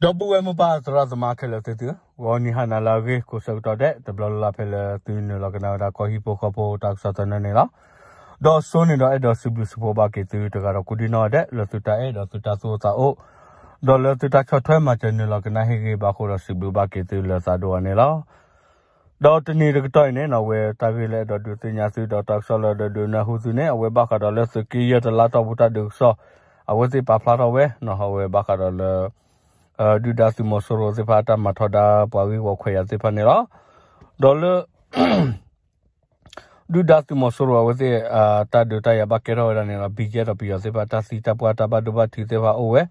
ဒီပုၢ်ဝဲၢ်မိၢ်ပၢ်သရၣ်သမါခဲလၢာ်သ့ၣ်သုဧၢ, ဂီၤနံၤဟါနၤလၢအဂ့ၤ ကိးဆၢကတီၢ်ဒဲး တဘျီလၢ်လၢ်ဖဲလၢသုနုာ်လီၤကနၣ်ဝဲဒၣ်ကီၢ်ဟံၣ်ဖိဃီဖိတၢ်ကစီၣ်သနၢၣ်န့ၣ်လီၤ. ဒီးစိန့ၣ်ဒီးအဲၣ်ဒိးစံးဘျုးစံးဖှိၣ်ဘၣ်က့ၤသုတဂၤဒီးကိးဒံနီၢ်ဒဲး လၢသုတၢ်အဲၣ်ဒီးသုတၢ်သူၣ်အိၣ်သးအိၣ်, ဒီးလၢသုတၢ်ဆီၣ်ထွဲမၤစၢၤနုာ်လီၤကနၣ်ဟ့ၣ်ဂ့ၤဘၣ်အဃိဒီးစံးဘျုးဘၣ်က့ၤသုလၢသးဒိၣ်အါန့ၣ်လီၤ. ဒီးတနံၤတကတီၢ်အံၤန့ၣ် အဝဲတၢ်ဂ့ၢ်လၢအဲၣ်ဒိးဒုးသ့ၣ်ညါသုဒီးတၢ်ကစီၣ်လၢအဲၣ်ဒိးဒုးနၢ်ဟူသုန့ၣ် အဝဲဘၣ်ဃးဒီးလၢသုးက့ယဲၢ်တလါတီၢ်ပူၤတၢ်ဒုးကစီၣ် အဝဲသ့ၣ်ပာ်ဖျါထီၣ်ဝဲ အဝဲဘၣ်ဃးဒီးလၢ ဒုၣ်ဒါသုးမီၤစိရိၤသ့ၣ်တဖၣ်အတၢ်မၤထီဒါပှၤဂ့ၢ်ဂီၤခွဲးယာ်သ့ၣ်တဖၣ်န့ၣ်လီၤ. ဒီးလၢ ဒုၣ်ဒါသုးမီၤစိရိၤအဝဲသ့ၣ် တၢ်ဒုးတၢ်ယၤဘၣ်ကဲထီၣ်ဝဲဒၣ်န့ၣ်ဒီး ဘံၣ်ကဲဒီးပယီၤသ့ၣ်တဖၣ်တၢ်သံတၢ်ပှၢ်တၢ်ဘၣ်ဒိဘၣ်ထံးသ့ၣ်တဖၣ်အိၣ်ဝဲ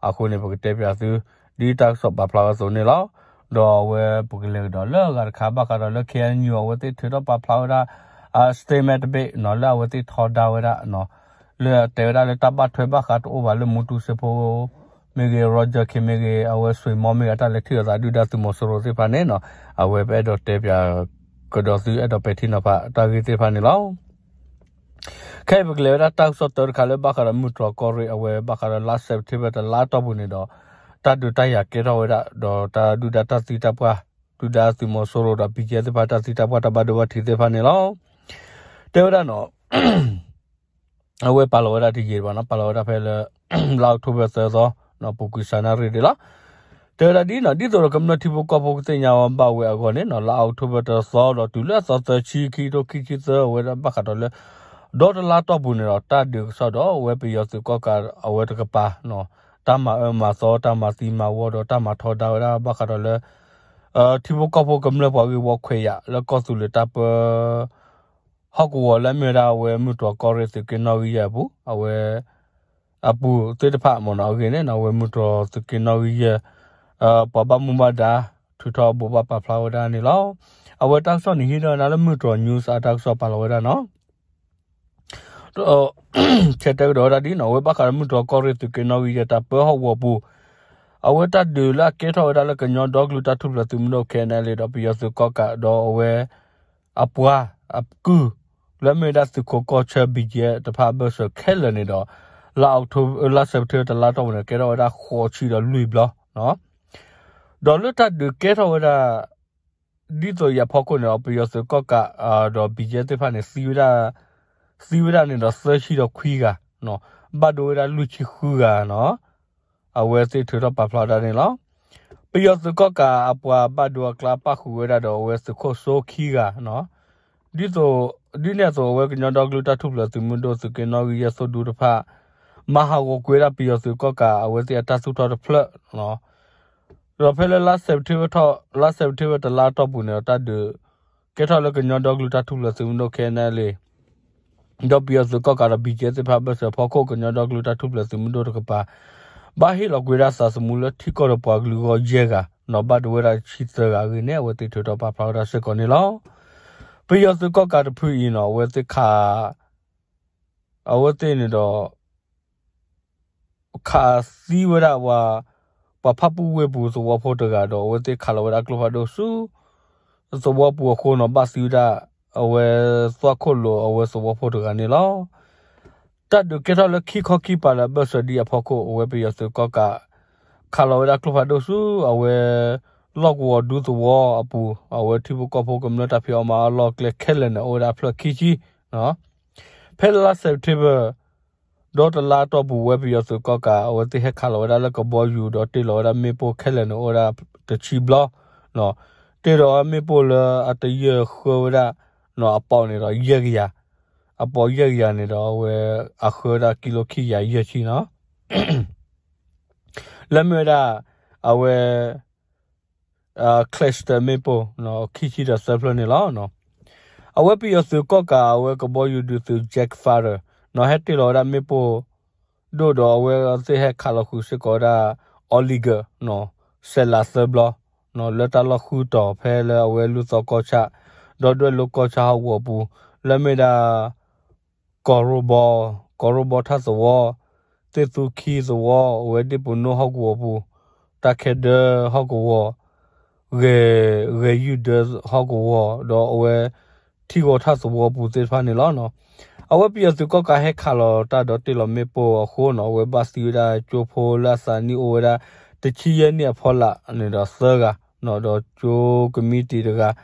အဃိန့ၣ် ပကတဲပၠးသု ဒ်တၢ်ကစီၣ်ပာ်ဖျါဝဲအသိးန့ၣ်လီၤ. ဒီးအဝဲပကလဲၤကဒီးလၢအဂၤတခါ ဘၣ်ဃးဒီးလၢ K N U အဝဲသ့ၣ်ထုးထီၣ်ပာ်ဖျါဝဲဒၣ် statement တဘ့ၣ် လၢအဝဲသ့ၣ်ထီဒါဝဲဒၣ် လၢအတဲဝဲဒၣ်လၢတၢ်ဘၣ်ထွဲဘၣ်ဃးတအိၣ်ဘၣ်လၢမူတူစ့ဖိ မ့ၢ်ဂ့ၤ Roger Khin မ့ၢ်ဂ့ၤ အဝဲ ဆွေမော် မ့ၢ်ဂ့ၤ တၢ်လဲၤထံၣ်လိာ်သးဒုၣ်ဒါသုးမီၤစိရိၤသ့ၣ်တဖၣ်န့ၣ် အဝဲပအဲၣ်ဒိးတဲပၠးကဒီးသုအဲၣ်ဒိးပဲာ်ထံနီၤဖးတၢ်ဂ့ၢ်သ့ၣ်တဖၣ်န့ၣ်လီၤ. ခဲအံၤပကလဲၤဝဲဒၣ်တၢ်ကစီၣ်တၢတခါလၢဘၣ်ဃးဒီးမုၢ်တြီၢ်ကီၢ်ရ့ၣ် အဝဲဘၣ်ဃးဒီးလါ September တလါတီၢ်ပူၤန့ၣ်ဒီး တၢ်ဒုးတၢ်ယၤကဲထီၣ်ဝဲဒၣ် ဒီးတၢ်ဒုၣ်ဒါတၢ်သံတၢ်ပှၢ် ဒုၣ်ဒါသုးမီၤစိရိၤဒီး ဘံၣ်ကဲ သ့ၣ်တဖၣ်တၢ်သံတၢ်ပှၢ်တၢ်ဘၣ်ဒိဘၣ်ထံးသ့ၣ်တဖၣ်န့ၣ်လီၤ. တဲဝဲဒၣ်နီၤ အဝဲပာ်လီၤဝဲဒၣ်တယံာ်ဘၣ်နီၤ ပာ်လီၤဝဲဒၣ်ဖဲလၢ လါ October သၢသီ ပူၤကွံာ်စှၤနၣ်ရံၣ်ဒၣ်လီၤ. တဲဝဲဒၣ်ဒ်နီၤ ဒ်သိးဒီးကမျၢၢ်ထံဖိကီၢ်ဖိကသ့ၣ်ညါဝဲဘၣ်ဝဲအဂီၢ်န့ၣ်နီၤ လါ October တသီဒီးတုၤလၢအသီသၢဆံ ခံကထိခံဆံသၢ အဝဲဒၣ်ဘၣ်ဃးဒီးလၢ ဒီတလါတီၢ်ပူၤန့ၣ်ဒီး တၢ်ဒုးကစီၣ်ဒီးအဝဲပယီၤသုးကီၣ်ကးအဝဲတကပၤ တၢ်မၤအၢမၤသီ တၢ်မၤသံမၤဝီဒီးတၢ်မၤထီဒါဝဲဒၣ်ဘၣ်ဃးဒီးလၢ ထံဖိကီၢ်ဖိကမျၢၢ်ပှၤဂ့ၢ်ဝီခွဲးယာ်လၢကီၢ်သူလ့ၤတၢ်ပၢ ဟီၣ်ကဝီၤလၢအမ့ၢ်ဝဲဒၣ်အဝဲမုၢ်တြီၢ်ကီၢ်ရ့ၣ်သုးက့နီၣ်ဂံၢ်ယဲၢ်အပူၤ အဝဲ အပူၤသ့ၣ်တဖၣ်မ့ၢ်နီၤ အဂ့ၢ်န့ၣ် အဝဲမုၢ်တြီၢ်သုးက့နီၣ်ဂံၢ်ယဲၢ် ပှၤဘၣ်မူဘၣ်ဒါ ထုးထီၣ်ဘိးဘၣ်ပာ်ဖျါဝဲဒၣ်န့ၣ်လီၤ. အဝဲတၢ်ကစီၣ်န့ၣ်ဟံးဒီးနၤလၢမုၢ်တြီၢ် news အတၢ်ကစီၣ်ပာ်လီၤဝဲဒၣ်နီၤ ဆဲးတဲကဒီးဝဲဒၣ်ဒ်နီၤ အဝဲဘၣ်ဃးဒီးမုၢ်တြီၢ်ကီၢ်ရ့ၣ်သုးက့နီၣ်ဂံၢ်ယဲၢ်တၢ်ပၢဟီၣ်ကဝီၤပူၤ အဝဲတၢ်ဒုးလၢအကဲထီၣ်ဝဲဒၣ်လၢကညီဒီကလုာ်တၢ်ထူၣ်ဖျဲးသုးမုၢ်ဒိၣ် K N L A ဒီးပယီၤသုးကီၣ်ကးဒီးအဝဲ အပှၤ အကုၢ် လၢအမ့ၢ်ဝဲဒၣ်သုးခိးကီၢ်ဆၢ ဘံၣ်ကဲ တဖၣ်အဘၢၣ်စၢၤခဲလၢာ်န့ၣ်ဒီး လါ October လါ September တလါတီၢ်ပူၤန့ၣ် ကဲထီၣ်ဝဲဒၣ်ဃိးဆံဒီးလွံၢ်ဘျီ ဒီးလၢတၢ်ဒုးကဲထီၣ်ဝဲဒၣ် ဒ်သိးအံၤအဖီခိၣ်န့ၣ်ဒီး ပယီၤသုးကီၣ်ကး ဒီးဘံၣ်ကဲသ့ၣ်တဖၣ်န့ၣ် သံဝဲဒၣ် သံဝဲဒၣ်န့ၣ်ဒီးသၢဆံဒီးခွံဂၤ ဘၣ်ဒိဝဲဒၣ်လွံၢ်ဆံဃုဂၤနီၤ အဝဲသ့ၣ်ထုးထီၣ်ပာ်ဖျါဝဲဒၣ်န့ၣ်လီၤ. ပယီၤသုးကီၣ်ကးအပှၤဘၣ်ဒိအကျါ ပၣ်ဃုာ်ဝဲဒၣ်ဒီးအဝဲသုးခိၣ်စိခံဂၤနီၤ ဒ်သိး ဒ်န့ၣ်အသိး အဝဲကညီဒီကလုာ်တၢ်ထူၣ်ဖျဲးသုးမုၢ်ဒိၣ်သုးက့နီၣ်ဂံၢ်ယဲၢ်သိၣ်ဒူတဖၣ် မၤဟးဂီၤကွံာ်ဝဲဒၣ်ပယီၤသုးကီၣ်ကး အဝဲသ့ၣ်အတၢ်သူၣ်ထီၣ်တဖျၢၣ် ဒီးဖဲလၢလါ September ထီၣ် လါ September တလါတီၢ်ပူၤန့ၣ်ဒီး တၢ်ဒုးကဲထီၣ်လၢကညီဒီကလုာ်တၢ်ထူၣ်ဖျဲးသုးမုၢ်ဒိၣ် K N L A ဒီးပယီၤသုးကီၣ်ကးဒီးဘံၣ်ကဲသ့ၣ်တဖၣ်အဘၢၣ်စၢၤအဖီခိၣ် ကညီဒီကလုာ်တၢ်ထူၣ်ဖျဲးသုးမုၢ်ဒိၣ်တကပၤ ဘၣ်ဟ့ၣ်လီၤကွံာ်ဝဲဒၣ်သးသမူလၢထံကီၢ်ဒီးပှၤကလုာ်အဂီၢ်ယဲၢ်ဂၤ နီၤဘၣ်ဒိဝဲဒၣ်တဆံသၢဂၤအဂ့ၢ်န့ၣ် အဝဲသ့ၣ်ထုးထီၣ်ပာ်ဖျါဝဲဒၣ်စ့ၢ်ကီးန့ၣ်လီၤ. ပယီၤသုးကီၣ်ကးတဖုအံၤနီၤ အဝဲသ့ၣ်ခး အဝဲသ့ၣ်န့ၣ်ဒီး ခးသံဝဲဒၣ်ပှၤ ပှၤဖၣ်ပူၣ်ဝ့ၢ်ပူၤသဝီဖိတဂၤဒီး အဝဲသ့ၣ်ခးလီၤဝဲဒၣ်ကျိဖးဒိၣ်ဆူ သဝီပူၤအဃိနီၤ ဘၣ်သံဝဲဒၣ် အဝဲသွၣ်ခိၣ်လိာ်အဝဲသဝီဖိတဂၤန့ၣ်လီၤ. တၢ်ဒုးကဲထီၣ်လၢခံခီခံပၤလၢအဘၢၣ်စၢၤဒ်အံၤအဖီခိၣ် အဝဲပယီၤသုးကီၣ်ကး ခးလီၤဝဲဒၣ်ကျိဖးဒိၣ်ဆူ အဝဲ လီၢ်ကဝီၤဒူသဝီအပူၤ အဝဲထံဖိကီၢ်ဖိကမျၢၢ်တၢ်ဖံးအီၣ်မၤအီၣ်အလီၢ်အကျဲခဲလၢာ်န့ၣ် အိၣ်ဝဲဒၣ်အဖျၢၣ်ခံဆံ ဖဲလါ September ဒီးတလါတီၢ်ပူၤ ဝဲပယီၤသုးကီၣ်ကး အဝဲသ့ၣ်ဟဲခးလီၤဝဲဒၣ်လၢကဘီယူၤ ဒီးတ့ၢ်လီၤဝဲဒၣ်မ့ၣ်ပိၢ်ခဲလၢာ်န့ၣ် အိၣ်ဝဲဒၣ်တဆံဘျီ တ့ၢ်ဒီးမ့ၣ်ပိၢ်လၢအတယၢၢ်ဃၢဝဲဒၣ် အပိာ်န့ၣ်ဒီးယဲၢ်ကယၤ အပိာ်ယဲၢ်ကယၤန့ၣ်ဒီး အဝဲ အဃၢဝဲဒၣ်ကံလိခံကယၤယဲၢ်ဆံနီၤ လၢမ့ၢ်ဝဲဒၣ် အဝဲ cluster မ့ၣ်ပိၢ် ခံဆံဒီးသၢဖျၢၣ်န့ၣ်လီၤ. အဝဲပယီၤသုးကီၣ်ကး အဝဲကဘီယူၤဒုးသုး Jet Fighter နီၤ ဟဲတ့ၢ်လီၤဝဲဒၣ်မ့ၣ်ပိၢ်ဒိၣ်ဒီး အဝဲသ့ၣ်ဟဲခးလီၤဃုာ်စ့ၢ်ကီးဝဲဒၣ် Oregon နီၤ စဲးလးသၢဘျီ လၢတၢ်လီၢ်ဃုတီၤဖဲလၢအဝဲလူၢ်သီကီၢ်ဆၣ် ဒီးဒွဲၣ်လိၤကီၢ်ဆၣ်ဟီၣ်ကဝီၤပူၤ လၢမ့ၢ်ဒၣ် ကီၢ်ရိဘီ ကီၢ်ရိဘီထၣ်သဝီ သ့ၣ်သူခံသဝီ အဝဲဒ့ၣ်ပူၤနိၣ်ဟီၣ်ကဝီၤပူၤ တၢ်ခဲဒၢဟီၣ်ကဝီၤ ဂဲၤ ဂဲၤယုၢ်ဒၢဟီၣ်ကဝီၤ ဒီးအဝဲ ထံဂီၤထၣ်သဝီပူၤသ့ၣ်တဖၣ်န့ၣ်လီၤ. အဝဲပယီၤသုးကီၣ်ကးဟဲခးလီၤတၢ်ဒီးတ့ၢ်လီၤမ့ၣ်ပိၢ်အဃိနီၤ အဝဲဘၣ်သံဝဲဒၣ်ကၠိဖိလၢအသးနံၣ်အိၣ်ဝဲဒၣ် တဆံယဲၢ်နံၣ်အဖီလာ်န့ၣ်ဒီးသၢဂၤ, ဒီးကၠိကမံးတံာ်တဂၤ,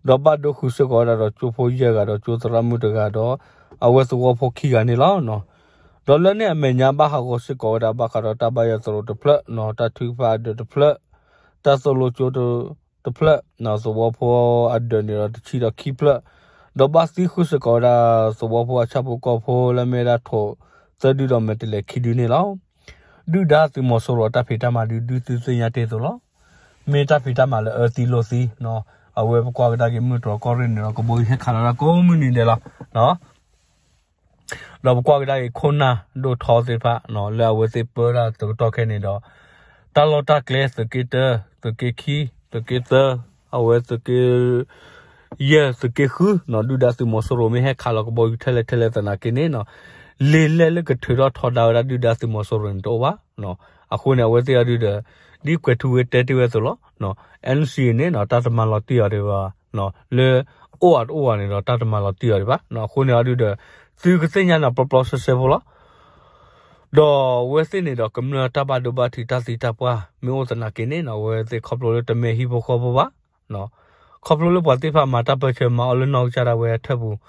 ဒီးဘၣ်ဒိဃုာ်စ့ၢ်ကီးဝဲဒၣ်ဒီးကၠိဖိယဲၢ်ဂၤ ဒီးကၠိသရၣ်မုၣ်တဂၤဒီး အဝဲသဝီဖိခံဂၤန့ၣ်လီၤ. ဒီးလၢန့ၣ်အမဲာ်ညါဘၣ်ဟးဂီၤစ့ၢ်ကီးဝဲဒၣ်ဘၣ်ဃးဒီးတၢ်ဘၣ်ယွၤသရိာ်တဖျၢၣ်, တၢ်ထုကဖၣ်အဒၢးတဖျၢၣ်, တၢ်သိၣ်လိကၠိတဖျၢၣ်, သဝီဖိအဒၢးန့ၣ်ဒီးတဆံဒီးခံဖျၢၣ်, ဒီးဘၣ်သံဃုာ်စ့ၢ်ကီးဝဲဒၣ်သဝီဖိအဆၣ်ဖိကီၢ်ဖိလၢမ့ၢ်ဝဲဒၣ်ထိၣ်သၢဒုဒီးမဲာ်တဲးလဲးခံဒုန့ၣ်လီၤ. ဒုၣ်ဒါသုးမီၤစိရိၤအတၢ်ဖံးတၢ်မၤဒုးဒုးသုသ့ၣ်ညါတ့ၢ်အသိးလီၤ. မ့ၢ်တၢ်ဖံးတၢ်မၤလၢအၢသံလိာ်သံ, အဝဲပကွၢ်ကဒါက့ၤမုၢ်တြီၢ်ကီၢ်ရ့ၣ်န့ၣ်ဒီး ကဘီယူၤဟဲခးလီၤဒၣ်ကိးမုၢ်နံၤဒဲးလီၤ. ဒီးပကွၢ်ကဒါက့ၤခိၣ်နၢ်ဒိၣ်ထီသ့ၣ်တဖၣ် လၢအဝဲသ့ၣ်ပၢတၢ်တကတီၢ်ခဲအံၤန့ၣ်ဒီး တၢ်လီၢ်တၢ်ကျဲ သုးက့တၢ, သုးက့ခံ, သုးက့သၢ, အဝဲသုးက့ ယဲၢ် သုးက့ဃု, ဒုၣ်ဒါသုးမီၤစိရိၤမ့ၢ်ဟဲခးလီၤကဘီယူၤထဲလဲၣ်ထဲလဲၣ်သနာ်က့န့ၣ် လံာ်လဲၢ်လၢကထုးထီၣ်ထီဒါဝဲဒၣ်ဒုၣ်ဒါသုးမီၤစိရိၤန့ၣ်တအိၣ်ဘၣ်. အဃိန့ၣ် အဝဲသ့ၣ်အဒုဒီး ဒ်ကွဲးထူဝ့တဲတ့ၢ်ဝဲအသိးလီၤ. NCA န့ၣ် တၢ်တမၤလီၤတံၢ်အီၤဒံးဘၣ်, လၢအိၣ်အတအိၣ်ဘၣ်န့ၣ်ဒီး တၢ်တမၤလီၤတံၢ်အီၤဒံးဘၣ်. အဃိန့ၣ်အဒုဒီး သုကသ့ၣ်ညါန့ၣ်ပျီပျီဆှဲဆှဲဖိလီၤ. ဒီးအဝဲသ့ၣ်န့ၣ်ဒီး ကမျၢၢ်တၢ်ဘၣ်ဒိဘၣ်ထံးတၢ်သံတၢ်ပှၢ်မ့ၢ်အိၣ်သနာ်က့န့ၣ် အဝဲသ့ၣ်ခီဖျိလၢတမ့ၢ်ဟံၣ်ဖိဃီဖိဘၣ်, ခီဖျိလၢပှၤသ့ၣ်တဖၣ်မၤတၢ်ပၢဆှၢမၤအီၣ်လၢနီၢ်ကစၢ်ဒၣ်ဝဲအထၢၣ်ပူၤ,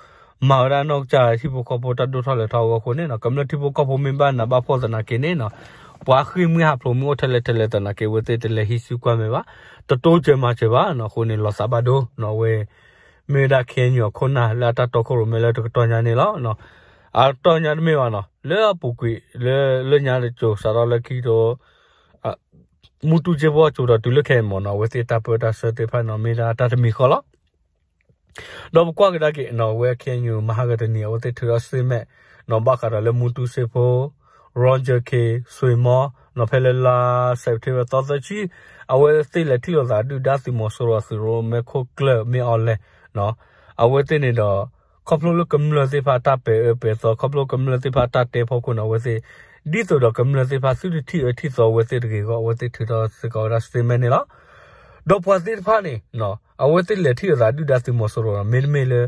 မၤဝဲဒၣ်နီၢ်ကစၢ်ဟံၣ်ဖိဃီဖိတၢ်ဒိၣ်ထီၣ်လဲၤထီၣ်အဂီၢ်အဃိန့ၣ် ကမျၢၢ်ထံဖိကီၢ်ဖိမ့ၢ်ဘၣ်နးဘၣ်ဖှီၣ်သနာ်က့န့ၣ် ပှၤဃ့ၢ်မှံဟးဖျိးမ့ၢ်အိၣ်ထဲလဲၣ်ထဲလဲၣ်သနာ်က့ အဝဲသ့ၣ်တလဲၤဟံးစုကွၢ်မဲာ်ဘၣ်, တတိစၢၤမၤစၢၤဘၣ်. အဃိန့ၣ် လီၤသးဘၣ်ဒိ အဝဲ မ့ၢ်ဝဲဒၣ် KNU အခိၣ်နၢ်လၢအတၢ်တီခိၣ်ရိၣ်မဲလၢတကတီၢ်ညါန့ၣ်လီၤ. အတကတီၢ်ညါတမ့ၢ်ဘၣ်နီၤ လၢအပူၤကွံာ် လၢလၢညါတစိၤ စးထီၣ်လၢခံကထိ မူတူစ့ဖိအစိၤဒီးတုၤလၢခဲအံၤမ့ၢ်နီၤ အဝဲသ့ၣ်တၢ်ပၢတၢ်ဆှၢသ့ၣ်တဖၣ်န့ၣ် မ့ၢ်ဒၣ်တၢ်တမံၤဃီလီၤ. ဒီးပကွၢ်ကဒါက့ၤနီၤ အဝဲ KNU မဟါဂၤတနံၤ အဝဲသ့ၣ်ထုးထီၣ် statement နီၤ ဘၣ်ဃးဒီးလၢမူတူစ့ဖိ Roger Khin ဆွ့ၣ်မီ နီၤ ဖဲလၢလါ September သီသၢဆံ အဝဲသ့ၣ်လဲၤထံၣ်လိာ်သးဒုၣ်ဒါသုးမီၤစိရိၤအသုးရိၣ်မဲခိၣ်ကျၢၢ် မ့ၢ်အီၤလဲၣ် အဝဲသ့ၣ်န့ၣ်ဒီး ခီဖျိလၢကမျၢၢ်သ့ၣ်တဖၣ်တၢ်ပဲာ်အၢပဲာ်သီ ခီဖျိကမျၢၢ်သ့ၣ်တဖၣ်တၢ်တဲဖီခိၣ်န့ၣ် အဝဲသ့ၣ် ဒ်သိးဒီးကမျၢၢ်သ့ၣ်တဖၣ်သုတထံၣ်အၢထံၣ်သီအဝဲသ့ၣ်တဂ့ၤအဂီၢ် အဝဲသ့ၣ်ထုးထီၣ်စ့ၢ်ကီးဝဲဒၣ် statement န့ၣ်လီၤ. ဒီးပှၤသ့ၣ်တဖၣ်န့ၣ် အဝဲသ့ၣ်လဲၤထံၣ်လိာ်သးဒုၣ်ဒါသုးမီၤစိရိၤ မ့တမ့ၢ်လၢ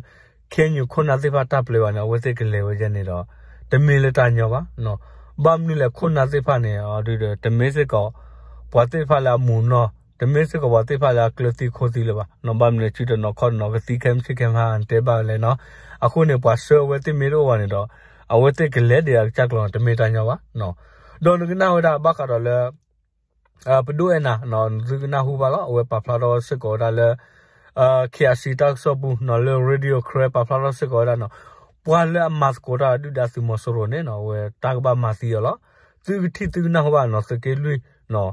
KNU ခိၣ်နၢ်သ့ၣ်တဖၣ်တၢ်ပျဲဘၣ်န့ၣ် အဝဲသ့ၣ်ကလဲၤဝဲဒၣ်န့ၣ်ဒီး တမ့ၢ်လၢတၢ်ညီဘၣ်. ဘၣ်မနုၤလဲၣ်ခိၣ်နၢ်သ့ၣ်တဖၣ်န့ၣ် အဒုဒီး တမ့ၢ်စ့ၢ်ကီး ပှၤသ့ၣ်တဖၣ်လၢအမူၤနီၢ် တမ့ၢ်စ့ၢ်ကီးပှၤသ့ၣ်တဖၣ်လၢအကျၢၤသံခိၣ်သံလၢၤဘၣ်. ဘၣ်မနုၤလဲၣ် စုတနီၤခီၣ်တနီၤကသံခဲမုၢ်ဆ့ၣ်ခဲမုၢ်ဟါတဲဘၣ်ဝဲလဲၣ်နီၤ. အဃိန့ၣ် ပှၤဆှၢအဝဲသ့ၣ်မ့ၢ်တအိၣ်ဘၣ်န့ၣ်ဒီး အဝဲသ့ၣ်ကလဲၤဒံးအကစၢ်ကျိၤန့ၣ် တမ့ၢ်တၢ်ညီဘၣ်. ဒီးနကနၣ်ဝဲဒၣ်ဘၣ်ဃးဒီးလၢ ပဒိၣ်အဲၣ်နၤ သုကနၢ်ဟူဘၣ်လီၤ အဝဲပာ်ဖျါထီၣ်စ့ၢ်ကီးဝဲဒၣ်လၢ KIC တၢ်ကစီၣ်ပူၤနီၤ လၢ Radio Karen ပာ်ဖျါထီၣ်စ့ၢ်ကီးဝဲဒၣ်နီၤ ပှၤလၢအမၤသကိးတၢ်ဒုၣ်ဒါသုးမီၤစိရိၤန့ၣ်နီၤ အဝဲတၢ်ကဘၣ်မၤသံအီၤလီၤ. သုကထံၣ်သုကနၢ်ဟူဘၣ်နီၤ သုးက့လွံၢ်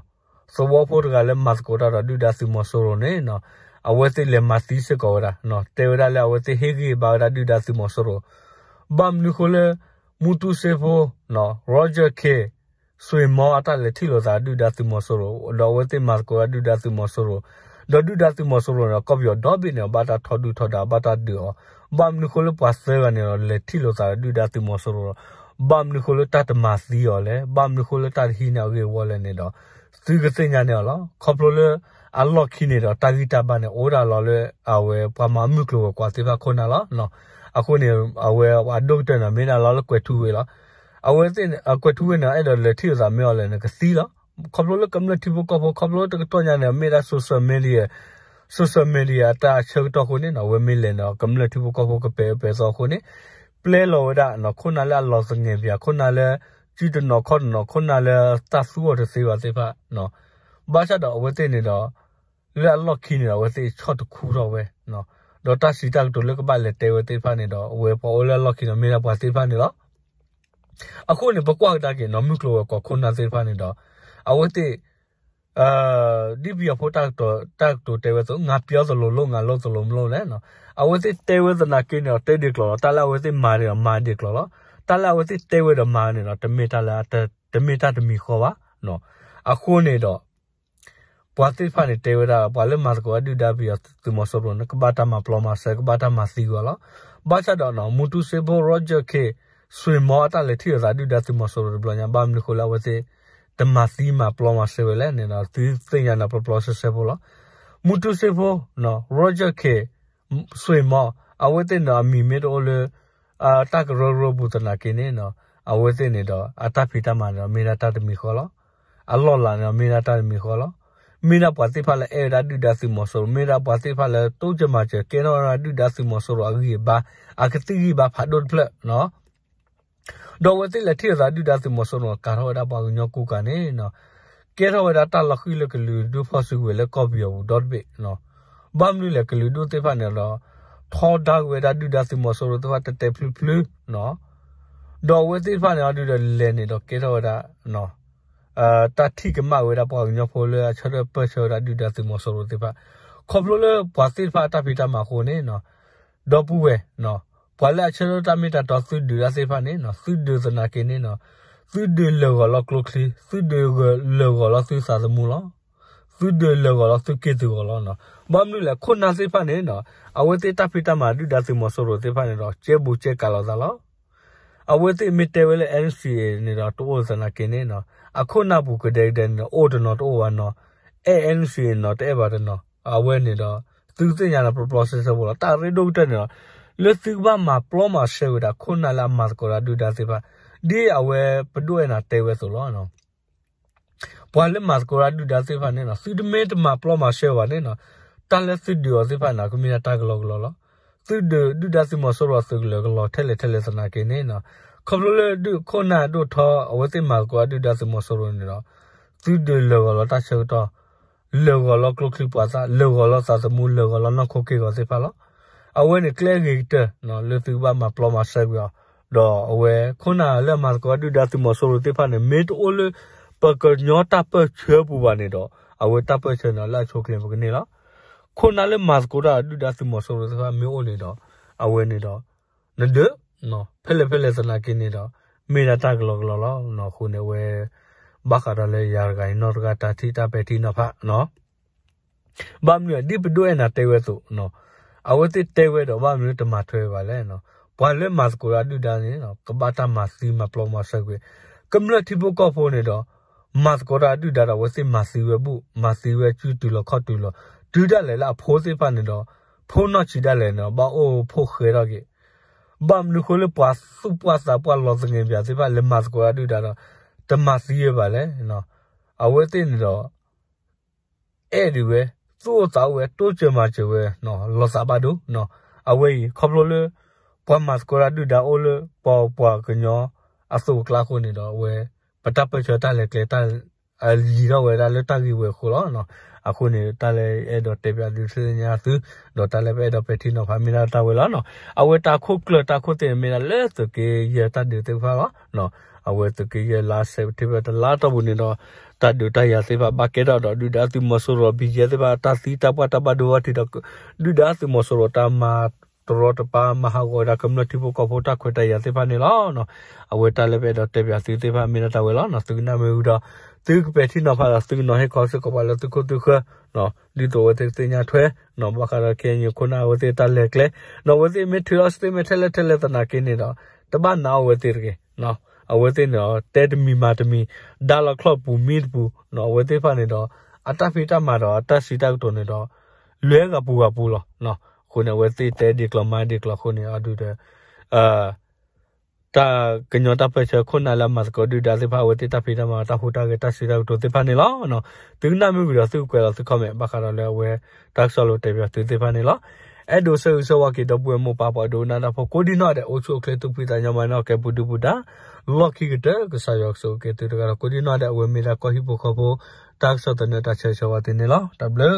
သဝီဖိတဂၤလၢမၤသကိးတၢ်ဒီးဒုၣ်ဒါသုးမီၤစိရိၤန့ၣ်နီၤ အဝဲသ့ၣ်လဲၤမၤသံစ့ၢ်ကီးဝဲဒၣ် တဲဝဲဒၣ်လၢအဝဲသ့ၣ်ဟ့ၣ်ဂံၢ်ဘါဝဲဒၣ်ဒုၣ်ဒါသုးမီၤစိရိၤ ဘၣ်မနုၤဃိလၢ မူတူစ့ဖိ Roger Khin ဆွ့ၣ်မီအတၢ်လဲၤထံၣ်လိာ်သးဒုၣ်ဒါသုးမီၤစိရိၤ ဒီးအဝဲသ့ၣ်မၤသကိးဒၣ်ဒုၣ်ဒါသုးမီၤစိရိၤ ဒီးဒုၣ်ဒါသုးမီၤစိရိၤန့ၣ် ကီၢ်ပယီၤဒီဘ့ၣ်န့ၣ် ဘၣ်တၢ်ထီဒုၣ်ထီဒါ ဘၣ်တၢ်ဒုးအီၤ ဘၣ်မနုၤဃိလၢပှၤသၢဂၤန့ၣ်ဒီး လဲၤထံၣ်လိာ်သးဒုၣ်ဒါသုးမီၤစိရိၤဒီး ဘၣ်မနုၤဃိလၢတၢ်တမၤသံအီၤလဲၣ် ဘၣ်မနုၤဃိလၢတၢ်တဟံးန့ၢ်အဂ့ၢ်အဝီလဲၣ်န့ၣ်ဒီး သုကသ့ၣ်ညါန့ၢ်အီၤလီၤ. ခီဖျိလၢ အလီၢ်ခံန့ၣ်ဒီး တၢ်ဂံၢ်တၢ်ဘါန့ၣ် အိၣ်ဒၣ်လီၤလၢ အဝဲပှၤမၤမုၢ်ကျိၤဝဲၤကွာ်သ့ၣ်တဖၣ်ခိၣ်နၢ်လီၤ. အဃိန့ၣ် အဝဲအဒိၣ်ကတၢၢ်န့ၣ် မ့ၢ်ဒၣ်လီၤလၢကွဲးထူဝ့လီၤ. အဝဲသ့ၣ် အကွဲးထူဝ့န့ၣ် အဲၣ်ဒိးလဲၤထံၣ်လိာ်သးမ့ၢ်အီၤလဲၣ်န့ၣ် ကသံလီၤ. ခီဖျိလၢကမျၢၢ်ထံဖိကီၢ်ဖိ ခီဖျိလၢတကတီၢ်ညါန့ၣ် မ့ၢ်ဒၣ် social media social media အတၢ်ဆၢကတီၢ်အဃိန့ၣ် အဝဲမ့ၢ်လဲၤန့ၣ် ကမျၢၢ်ထံဖိကီၢ်ဖိကပဲာ်အၢပဲာ်သီအဃိန့ၣ် ပျဲလီၤဝဲဒၣ် ခိၣ်နၢ်လၢအလီၤသငဲးပၠး ခိၣ်နၢ်လၢ စုတနီၤခီၣ်တနီၤ ခိၣ်နၢ်လၢတၢ်သူအီၤတသ့ဘၣ်သ့ၣ်တဖၣ် ဘၣ်ဆၣ်ဒီးအဝဲသ့ၣ်န့ၣ်ဒီး လၢအလီၢ်ခံန့ၣ်ဒီး အဝဲသ့ၣ်ဆီၣ်တခူထီၣ်ဝဲ ဒီးတၢ်စံးတၢ်ကတိၤလၢကဘၣ်လဲၤတဲဝဲသ့ၣ်တဖၣ်န့ၣ်ဒီး အဝဲပှၤအိၣ်လၢအလီၢ်ခံန့ၣ် မ့ၢ်ဒၣ်ပှၤသ့ၣ်တဖၣ်န့ၣ်လီၤ. အဃိန့ၣ် ပကွၢ်ကဒါက့ၤနီၤ မုၢ်ကျိၤဝဲၤကွာ်ခိၣ်နၢ်သ့ၣ်တဖၣ်န့ၣ်ဒီး အဝဲသ့ၣ် ဒ်ပယီၤဖိတၢ်ကတိၤတဲဝဲအသိး ငါပြောသလိုလုပ် ငါလုပ်သလိုမလုပ် န့ၣ်နီၤ အဝဲသ့ၣ်တဲဝဲသနာ်က့န့ၣ်ဒီး တဲဒ်ကျိၤလီၤ. တၢ်လၢအဝဲသ့ၣ်မၤန့ၣ်ဒီး မၤဒ်ကျိၤလီၤ. တၢ်လၢအဝဲသ့ၣ်တဲဝဲဒီးမၤန့ၣ်ဒီး တမ့ၢ်တၢ်လၢ တမ့ၢ်တၢ်တမံၤဃီဘၣ်. အဃိန့ၣ်ဒီး ပှၤသ့ၣ်တဖၣ်န့ၣ်တဲဝဲဒၣ် ပှၤလၢမၤသကိးဒုၣ်ဒါပယီၤသုးမီၤစိရိၤန့ၣ် ကဘၣ်တၢ်မၤပျီမၤစဲ ကဘၣ်တၢ်မၤသံကွံာ်အီၤလီၤ. ဘၣ်ဆၣ်ဒီး မူတူစ့ဖိ Roger Khin ဆွ့ၣ်မီအတၢ်လဲၤထံၣ်လိာ်သးဒုၣ်ဒါသုးမီၤစိရိၤတဘျီညါ ဘၣ်မနုၤဃိလၢအဝဲသ့ၣ် တမၤသံမၤပျီမၤစဲဝဲလဲၣ်န့ၣ်ဒီး သုသ့ၣ်ညါန့ၣ်ပျီပျီစဲစဲဖိလီၤ. မူတူစ့ဖိ Roger Khin ဆွ့ၣ်မီ အဝဲသ့ၣ်န့ၣ်ဒီးအမံၤမ့ၢ်တအိၣ်လၢ တၢ်ကရၢကရိပူၤသနာ်က့န့ၣ် အဝဲသ့ၣ်န့ၣ်ဒီး အတၢ်ဖံးတၢ်မၤန့ၣ်ဒီး မ့ၢ်ဒၣ်တၢ်တမံၤဃီလီၤ. အလီၢ်လၤန့ၣ် မ့ၢ်ဒၣ်တၢ်တမံၤဃီလီၤ. မ့ၢ်ဒၣ်ပှၤသ့ၣ်တဖၣ်လၢအဲၣ်ဝဲဒၣ်ဒုၣ်ဒါသုးမီၤစိရိၤ, မ့ၢ်ဒၣ်ပှၤသ့ၣ်တဖၣ်လၢတိစၢၤမၤစၢၤ ကဲထီၣ်ဝဲဒၣ်ဒုၣ်ဒါသုးမီၤစိရိၤအဂံၢ်အဘါ, အကသံၣ်ဂံၢ်ဘါဖးဒိၣ်တဖျၢၣ် ဒီးအဝဲသ့ၣ်လဲၤထံၣ်အသးဒုၣ်ဒါသုးမီၤစိရိၤန့ၣ် ကၤထီၣ်ဝဲဒၣ်ပှၤကညီကူကၤန့ၣ်, ကဲထီၣ်ဝဲဒၣ်တၢ်လီၤဃံၤလၢကလုာ်ဒူၣ်ဖီၣ်စုကဝဲၤလၢကီၢ်ပယီၤပူၤဒီတဘ့ၣ်, ဘၣ်မနုၤလဲၣ် ကလုာ်ဒူၣ်သ့ၣ်တဖၣ်န့ၣ်ဒီး ထီဒါက့ၤဝဲဒၣ်ဒုၣ်ဒါသုးမီၤစိရိၤသ့ၣ်တဖၣ်တဲာ်တဲာ်ဖျုဖျု, ဒီးအဝဲသ့ၣ်တဖၣ်န့ၣ်အီၤဒုးဒီးလဲၤန့ၣ်ဒီးကဲထီၣ်ဝဲဒၣ် တၢ်ထံၣ်ကမၣ်ဝဲဒၣ်ပှၤကညီဖိလၢအဆၢထၢၣ်ပၢၢ်ဆၢဝဲဒၣ်ဒုၣ်ဒါသုးမီၤစိရိၤသ့ၣ်တဖၣ်, ခီဖျိလၢပှၤသ့ၣ်တဖၣ်အတၢ်ဖံးတၢ်မၤအဃိန့ၣ်, ဒီပုၢ်ဝဲၢ်, ပှၤလၢအဆၢထၢၣ်တၢ်မ့ၢ်တၢ်တီသုဒုးတၢ်သ့ၣ်တဖၣ်န့ၣ် သုဒုးသနာ်က့န့ၣ်, သုဒုးလၢာ်ဂီၤလီၤကျိချံ, သုဒုးလၢာ်ဂီၤလီၤသုသးသမူလီၤ. သုဒုးလၢာ်ဂီၤလီၤသုက့ၢ်သုးဂီၤလီၤ. ဘၣ်မနုၤလဲၣ် ခိၣ်နၢ်သ့ၣ်တဖၣ်န့ၣ်, အဝဲသ့ၣ်တၢ်ဖံးတၢ်မၤဒုၣ်ဒါသုးမီၤစိရိၤသ့ၣ်တဖၣ်န့ၣ်ဒီး ကဲဘူးကဲကးလိာ်သးလီၤ. အဝဲသ့ၣ်မ့ၢ်တဲဝဲလၢ NCA န့ၣ်ဒီးတအိၣ်သနာ်က့န့ၣ်, အခိၣ်နၢ်ပူၤကဒဲကဒဲန့ၣ်ဒီး အိၣ်တနီၤတအိၣ်ဘၣ်နီၤ, အဲၣ် NCA နီၤ တအဲၣ်ဘၣ်တနီၤ, အဝဲန့ၣ်ဒီး သုသ့ၣ်ညါန့ၣ် ပျီပျီဆှဲဆှဲဖိလီၤ. တၢ်ရ့ဒိၣ်ကတၢၢ်န့ၣ်ဒီး လၢသုကဘၣ်မၤပျီမၤရှဲဝဲဒၣ်ခိၣ်နၢ်လၢအမၤသကိးတၢ်ဒုၣ်ဒါသ့ၣ်တဖၣ်, ဒ်အဝဲပဒိၣ်အဲၣ်နၤတဲဝဲအသိးလီၤ. ပှၤလၢမၤသကိးတၢ်ဒုၣ်ဒါသ့ၣ်တဖၣ်န့ၣ် သုတမ့ၢ်တမၤပျီမၤရှဲဘၣ်န့ၣ်, တၢ်လၢသုဒုးအီၤသ့ၣ်တဖၣ်န့ၣ် ကမ့ၢ်ဒၣ်တၢ်ကလီကလီလီၤ. သုဒုးဒုၣ်ဒါသုးမီၤစိရိၤအသုးကလၢၤကလီၤထဲလဲၣ်ထဲလဲၣ်သနာ်က့န့ၣ်, ခီဖျိလၢဒုးခိၣ်နၢ်ဒိၣ်ထီ အဝဲသ့ၣ်မၤသကိးတၢ်ဒုၣ်ဒါသုးမီၤစိရိၤန့ၣ်ဒီး သုဒုးလၢာ်ဂီၤလီၤတၢ်ဆၢကတီၢ်, လၢာ်ဂီၤလီၤကျိချံပှၤသၣ်, လၢာ်ဂီၤလီၤသးသမူ, လၢာ်ဂီၤလီၤနီၢ်ခိက့ၢ်ဂီၤသ့ၣ်တဖၣ်လီၤ. အဝဲန့ၣ်ကျဲဂ့ၤကတၢၢ်လၢသုကဘၣ်မၤပျီမၤရှဲကွံာ်အီၤ, ဒီးအဝဲခိၣ်နၢ်လၢအမၤသကိးတၢ်ဒုၣ်ဒါသုးမီၤစိရိၤသ့ၣ်တဖၣ်န့ၣ် မ့ၢ်တအိၣ်လၢပကညီတၢ်ပၢၢ်ဆၢပူၤဘၣ်န့ၣ်ဒီး အဝဲတၢ်ပၢၢ်ဆၢန့ၣ်လၢအဆိအချ့ပကန့ၢ်လီၤ. ခိၣ်နၢ်လၢမၤသကိးတၢ်ဒုၣ်ဒါသုးမီၤစိရိၤသ့ၣ်တဖၣ်မ့ၢ်အိၣ်န့ၣ်ဒီး အဝဲန့ၣ်ဒီး နဒုး ဖဲလဲၣ်ဖဲလဲၣ်သနာ်က့န့ၣ်ဒီး မ့ၢ်ဒၣ်တၢ်ကလီကလီလီၤ. အဃိန့ၣ်အဝဲ ဘၣ်ဃးဒီးလၢယၤတဂၤအံၤနီၢ်တဂၤတၢ်ထံၣ်တၢ်ပဲာ်ထံနီၤဖး ဘၣ်မနုၤဒ်ပဒိၣ်အဲၣ်နၤတဲဝဲအသိး, အဝဲသ့ၣ်တဲဝဲဒီးဘၣ်မနုၤတမၤထွဲဘၣ်လဲၣ်. ပှၤလၢမၤသကိးတၢ်ဒုၣ်ဒါန့ၣ် ကဘၣ်တၢ်မၤသံမၤပျီမၤရှဲကွံာ်, ကမျၢၢ်ထံဖိကီၢ်ဖိန့ၣ်ဒီး မၤသကိးတၢ်ဒုၣ်ဒါဒီး အဝဲသ့ၣ်မၤသံဝဲဘူၣ် မၤသံဝဲစုတုၤလီၤခီၣ်တုၤလီၤ, တုၤဒၣ်လဲာ်လၢအဖိသ့ၣ်တဖၣ်န့ၣ်ဒီး ဖိနီၢ်ဆံးဒၣ်လဲာ်န့ၣ် ဘၣ်အိၣ်ဖိၣ်ဃဲထီၣ်က့ၤ, ဘၣ်မနုၤဃိလၢပှၤသူၣ်ပှၢ်သးပှၢ်လီၤသငဲးပၠးသ့ၣ်တဖၣ်လၢမၤသကိးတၢ်ဒုၣ်ဒါဒီး တမၤသံဝဲဘၣ်လဲၣ်. အဝဲသ့ၣ်န့ၣ်ဒီး အဲၣ်ဒံးဝဲ, သူၣ်အိၣ်သးအိၣ်ဝဲ, တိစၢၤမၤစၢၤဝဲ, လီၤသးဘၣ်ဒိ. အဝဲအံၤ ခီဖျိလၢ ပှၤမၤသကိးတၢ်ဒုၣ်ဒါအိၣ်လၢပပှၤကညီအသိးအကျါအဃိန့ၣ်ဒီး အဝဲ ပတၢ်ပၢၢ်ဆၢတၢ်လဲၤကျဲ တၢ်ယံၤထီၣ်ဝဲဒၣ်လၢတၢ်ဂ့ၢ်ဝဲအဃိလီၤ. အဃိန့ၣ် တၢ်လၢအဲၣ်ဒိးတဲပၠးသုသ့ၣ်ညါသု ဒီးတၢ်လၢပအဲၣ်ဒိးပဲာ်ထံနီၤဖးမ့ၢ်ဒၣ်တၢ်ဝဲလီၤ. အဝဲတၢ်ခိၣ်ကျၢၢ်တၢ်ခိၣ်သ့ၣ်န့ၣ်မ့ၢ်ဒၣ်လၢသုးက့ယဲၢ်တၢ်ဒုးသ့ၣ်တဖၣ်လီၤ. အဝဲသုးက့ယဲၢ်လါစဲးပထ့ဘၢၣ်တလါတီၢ်ပူၤန့ၣ်ဒီး တၢ်ဒုးတၢ်ယၤသ့ၣ်တဖၣ်ဘၣ်ကဲထီၣ်ဒီး ဒုၣ်ဒါသုးမီၤစိရိၤ ဘံၣ်ယဲၢ်သ့ၣ်တဖၣ် တၢ်သံတၢ်ပှၢ်တၢ်ဘၣ်ဒိဘၣ်ထံးဒီး ဒုၣ်ဒါသုးမီၤစိရိၤတၢ်မၤတရီတပါ မၤဟးဂီၤဝဲဒၣ်ကမျၢၢ်ထံဖိကီၢ်ဖိတၢ်ခွဲးတၢ်ယာ်သ့ၣ်တဖၣ်န့ၣ်လီၤ. အဝဲတၢ်လၢပအဲၣ်ဒိးတဲပၠးသုသ့ၣ်တဖၣ်မ့ၢ်ဒၣ်တၢ်ဝဲလီၤ. သုကနၣ်မ့ၢ်ဝံၤဒီး သုကပဲာ်ထံနီၤဖးဒီး သုကနီၤဟ့ၣ်ခီစ့ၢ်ကီးပှၤလၢသုခိၣ်သုဃၢၤ ဒ်သိးအဝဲသ့ၣ်ကသ့ၣ်ညါထွဲ ဘၣ်ဃးဒီး ခဲအံၤ ခိၣ်နၢ်အဝဲသ့ၣ်တၢ်လဲၤကျဲ ဒီးအဝဲသ့ၣ်မ့ၢ်ထုးထီၣ် statement ထဲလဲၣ်ထဲလဲၣ်သနာ်က့န့ၣ်ဒီး တဘၣ်နာ်အီၤအဝဲသ့ၣ်တဂ့ၤ. အဝဲသ့ၣ်န့ၣ်ဒီး တဲတမံၤမၤတမံၤ ဒါလီၤချီၣ်ပူၤမံတပူၤ အဝဲသ့ၣ်တဖၣ်န့ၣ်ဒီး အတၢ်ဖံးတၢ်မၤဒီးအတၢ်စံးတၢ်ကတိၤန့ၣ်ဒီး လဲၤဂၤပူၤဂၤပူၤလီၤ. အဃိန့ၣ် အဝဲသ့ၣ်တဲဒ်ကျိၤမၤဒ်ကျိၤအဃိန့ၣ် အဒုးဒီး တၢ်ကညီတၢ်ပၢၢ်ဆၢခိၣ်နၢ်လၢအမၤသကိးဒုၣ်ဒါသ့ၣ်တဖၣ် အဝဲသ့ၣ်တၢ်ဖံးတၢ်မၤတၢ်ဟူးတၢ်ဂဲၤတၢ်စံးတၢ်ကတိၤသ့ၣ်တဖၣ်န့ၣ်လီၤ. သုကနၣ်မ့ၢ်ဝံၤဒီးသုကကွဲးလီၤသု comment ဘၣ်ဃးဒီးလၢအဝဲ တၢ်ကစီၣ်လိာ်တဲပၠးသုသ့ၣ်တဖၣ်န့ၣ်လီၤ. အဲၣ်ဒိးဆၢဂ့ၤဆၢဝါက့ၤဒီပုၢ်ဝဲၢ်မိၢ်ပၢ်ပှၤဒိကနၣ်တၢ်ဖိကိးဒံနီၢ်ဒဲး အိၣ်ဆူၣ်အိၣ်ချ့သူၣ်ဖှံသးညီမၤနၢၤကဲပူၤဒုပူၤဒါ လီၢ်ခံကတၢၢ် ကစၢ်ယွၤကဆိၣ်ဂ့ၤက့ၤသုတဂၤဒီး ကိးဒံနီၢ်ဒဲး အဝဲမ့ၢ်ဒၣ်ကီၢ်ဟံၣ်ဖိဃီဖိ တၢ်ကစီၣ်သန့တၢ်ဆၢဂ့ၤဆၢဝါသ့ၣ်န့ၣ်လီၤ. တၢ်ဘျုး